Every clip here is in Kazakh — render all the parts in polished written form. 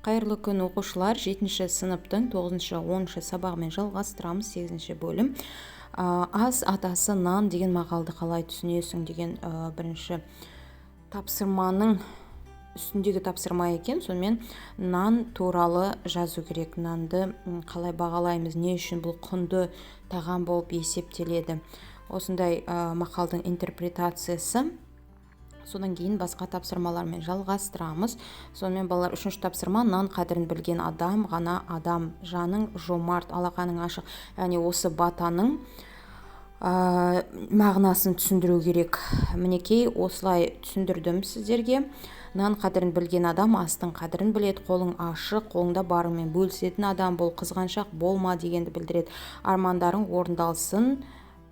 Қайырлы күн, оқушылар! 7 сыныптың 9-шы, 10-шы сабағымен жалғастырамыз. 8 бөлім. Ас атасы нан деген мақалды қалай түсінесің деген бірінші тапсырманың үстіндегі тапсырма екен. Сонымен нан туралы жазу керек. Нанды қалай бағалаймыз, не үшін бұл құнды тағам болып есептеледі. Осындай мақалдың интерпретациясы. Содан кейін басқа тапсырмалармен жалғастырамыз. Сонымен, балалар, үшінші тапсырма: нан қадірін білген адам ғана адам. Жаның жомарт, алақаның ашық. Яғни осы батаның мағынасын түсіндіру керек. Мінекей, осылай түсіндірдім сіздерге. Нан қадірін білген адам астың қадірін біледі. Қолың ашық, қолыңда барыңмен бөлісетін адам бол, қызғаншақ болма дегенді білдіреді. Армандарың орындалсын,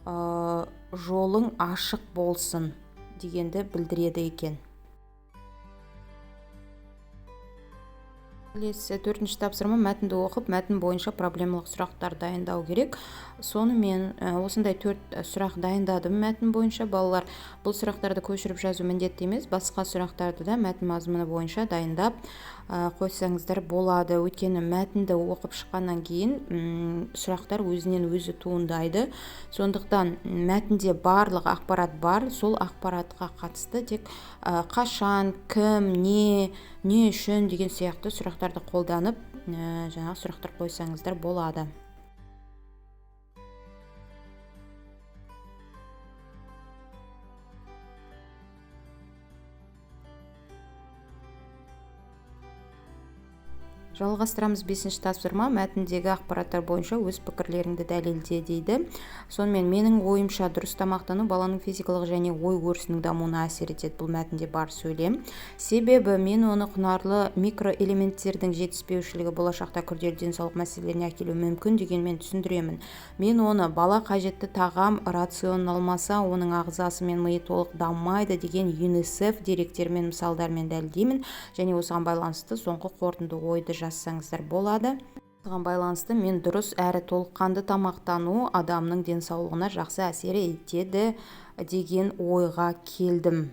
жолың ашық болсын дегенді білдіреді екен. Келесі төртінші тапсырма: мәтінді оқып, мәтін бойынша проблемалық сұрақтар дайындау керек. Сонымен осындай төрт сұрақ дайындадым мәтін бойынша. Балалар, бұл сұрақтарды көшіріп жазу міндетті емес, басқа сұрақтарды да мәтін мазмұны бойынша дайындап қойсаңыздар болады. Өйткені мәтінді оқып шыққаннан кейін сұрақтар өзінен өзі туындайды. Сондықтан мәтінде барлық ақпарат бар, сол ақпаратқа қатысты тек қашан, кім, не, не үшін деген сияқты сұрақтарды қолданып, жаңағы сұрақтар қойсаңыздар болады. Жалғастырамыз. Бесінші тапсырма: мәтіндегі ақпараттар бойынша өз пікірлеріңді дәлелде дейді. Сонымен, менің ойымша, дұрыс тамақтану баланың физикалық және ой өрісінің дамуына әсер етеді. Бұл мәтінде бар сөйлем. Себебі мен оны құнарлы микроэлементтердің жетіспеушілігі болашақта күрделі денсаулық мәселелеріне әкелуі мүмкін дегенмен түсіндіремін. Мен оны бала қажетті тағам рационын алмаса, оның ағзасы мен миы толық дамымайды деген ЮНИСЕФ деректерімен, мысалдармен дәлелдеймін және осыған байланысты соңғы қорытынды ойды жазсаңыздар болады. Осыған байланысты мен дұрыс әрі толыққанды тамақтану адамның денсаулығына жақсы әсер етеді деген ойға келдім.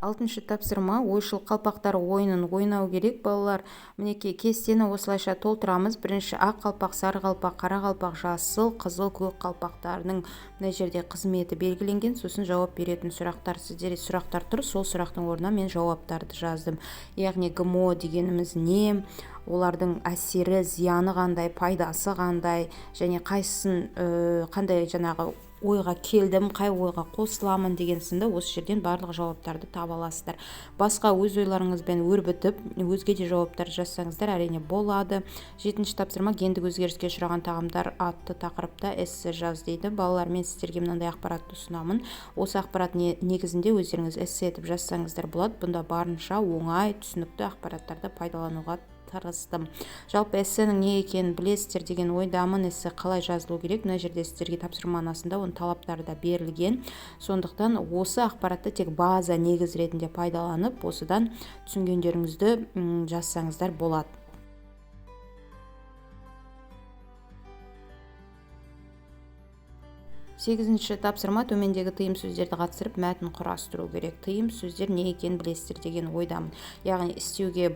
Алтыншы тапсырма: ойшыл қалпақтар ойынын ойнау керек, балалар. Мінекей, кестені осылайша толтырамыз. Бірінші ақ қалпақ, сары қалпақ, қара қалпақ, жасыл, қызыл, көк қалпақтарының мына жерде қызметі белгіленген. Сосын жауап беретін сұрақтар, сіздерде сұрақтар тұр, сол сұрақтың орнына мен жауаптарды жаздым. Яғни ГМО дегеніміз не, олардың әсері, зияны қандай, пайдасы қандай және қайсысын, қандай жаңағы ойға келдім, қай ойға қосыламын деген сынды осы жерден барлық жауаптарды таба аласыздар. Басқа өз ойларыңызбен өрбітіп, өзге де жауаптар жазсаңыздар, әрине, болады. Жетінші тапсырма: гендік өзгеріске ұшыраған тағамдар атты тақырыпта эссе жаз дейді. Балалар, мен сіздерге мынандай ақпаратты ұсынамын. Осы ақпарат негізінде өздеріңіз эссе етіп жазсаңыздар болады. Бұнда барынша оңай, түсінікті ақпараттарды пайдалануға тырыстым. Жалпы эссенің не екенін білесіздер деген ойдамын. Эссе қалай жазылу керек, мына жерде сіздерге тапсырманың астында оның талаптары да берілген. Сондықтан осы ақпаратты тек база, негіз ретінде пайдаланып, осыдан түсінгендеріңізді жазсаңыздар болады. Сегізінші тапсырма: төмендегі тыйым сөздерді қатыстырып, мәтін құрастыру керек. Тыйым сөздер не екенін білесіздер деген ойдамын. Яғни істеуге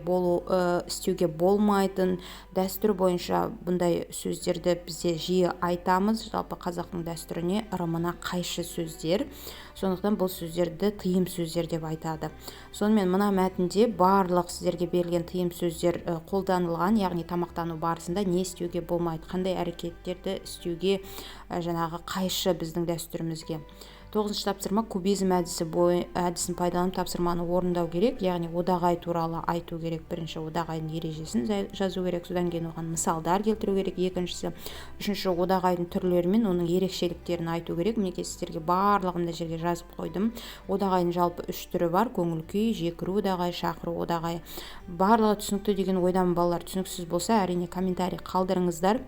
болмайтын, дәстүр бойынша бұндай сөздерді бізде жиі айтамыз. Жалпы қазақтың дәстүріне, ырымына қайшы сөздер. Сондықтан бұл сөздерді тыйым сөздер деп айтады. Сонымен, мына мәтінде барлық сіздерге берілген тыйым сөздер қолданылған, яғни тамақтану барысында не істеуге болмайды, қандай әрекеттерді істеуге жаңағы қайшы біздің дәстүрімізге. Тоғызыншы тапсырма: кубизм әдісін пайдаланып, тапсырманы орындау керек. Яғни одағай туралы айту керек. Бірінші одағайдың ережесін жазу керек, содан кейін оған мысалдар келтіру керек. Екіншісі, үшінші одағайдың түрлері мен оның ерекшеліктерін айту керек. Мінекей, сіздерге барлығын мына жерге жазып қойдым. Одағайдың жалпы үш түрі бар: көңіл күй, жекіру одағай, шақыру одағай. Барлығы түсінікті деген ойдамын, балалар. Түсініксіз болса, әрине, комментарий қалдырыңыздар,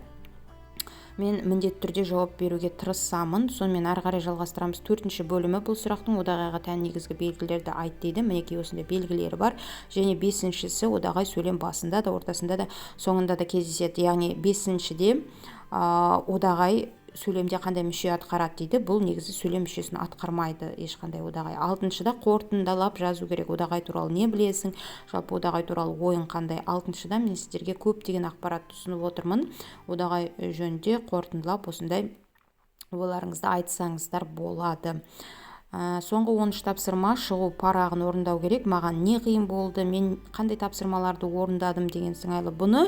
мен міндетті түрде жауап беруге тырысамын. Сонымен, ары қарай жалғастырамыз. Төртінші бөлімі бұл сұрақтың: одағайға тән негізгі белгілерді айт дейді. Мінекей, осындай белгілері бар. Және бесіншісі: одағай сөйлем басында да, ортасында да, соңында да кездеседі. Яғни бесіншіде одағай Сөйлемде қандай мүше атқарады дейді. Бұл негізі сөйлем мүшесін атқармайды ешқандай одағай. Алтыншыда қорытындылап жазу керек. Одағай туралы не білесің, жалпы одағай туралы ойың қандай? Алтыншыда мен сіздерге көптеген ақпаратты ұсынып отырмын. Одағай жөнінде қорытындылап, осындай ойларыңызды айтсаңыздар болады. Соңғы 13 тапсырма, шығу парағын орындау керек. Маған не қиын болды, мен қандай тапсырмаларды орындадым деген сыңайлы. Бұны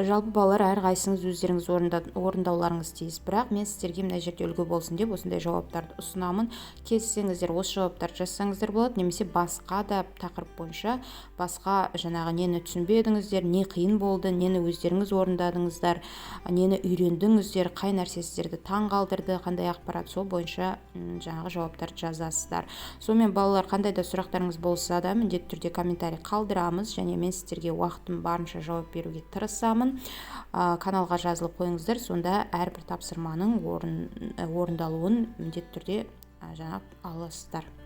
жалпы, балалар, әрқайсыңыз өздеріңіз орындауларыңыз тиіс, бірақ мен сіздерге мына жерде үлгі болсын деп осындай жауаптарды ұсынамын. Келіссеңіздер, осы жауаптарды жазсаңыздар болады немесе басқа да тақырып бойынша басқа жаңағы нені түсінбедіңіздер, не қиын болды, нені өздеріңіз орындадыңыздар, нені үйрендіңіздер, қай нәрсе сіздерді таң қалдырды, қандай ақпарат, сол бойынша жаңағы жауаптарды жазасыздар. Сонымен, балалар, қандай да сұрақтарыңыз болса да, міндетті түрде комментарий қалдырамыз және мен сіздерге уақытым барынша жауап беруге тырысамын. Каналға жазылып қойыңыздар, сонда әрбір тапсырманың орындалуын міндетті түрде жаңағы аласыздар.